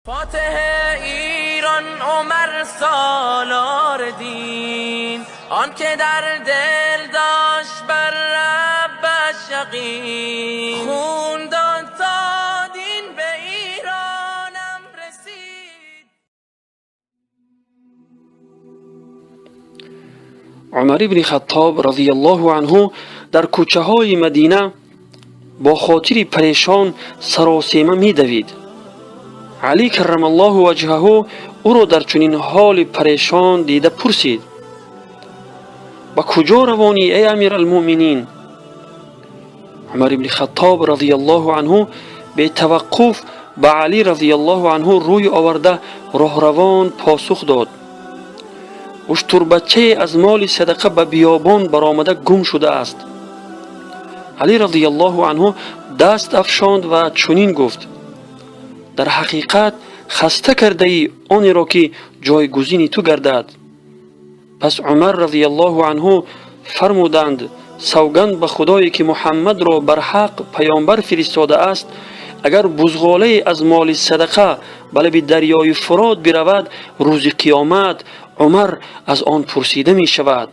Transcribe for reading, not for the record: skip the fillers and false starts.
فاتح ایران عمر سالار دین، آن که در دل داشت بر ربش یقین، خون داد تا دین به ایرانم رسید. Умар ибни Хаттоб разияллоҳу анҳу дар кӯчаҳои Мадина бо хотири парешон саросема медавид. Алӣ каррамаллоҳу ваҷҳаҳу ӯро дар чунин ҳоли парешон дида пурсид: ба куҷо равонӣ, эй амир алмӯъминин? Умар ибни Хаттоб разияллоҳу анҳу бетаваққуф ба Алӣ разияллоҳу анҳу рӯй оварда роҳравон посух дод: уштурбачае аз моли садақа ба биёбон баромада гум шудааст. Алӣ разияллоҳу анҳу даст афшонд ва чунин гуфт: дар ҳақиқат хаста кардаӣ онеро, ки ҷойгузини ту гардад. Пас Умар разияллоҳу анҳу фармуданд: савганд ба Худое, ки Муҳаммадро барҳақ паёмбар фиристодааст, агар бузғолае аз моли садақа ба лаби дарёи Фурот биравад, рӯзи қиёмат Умар аз он пурсида мешавад.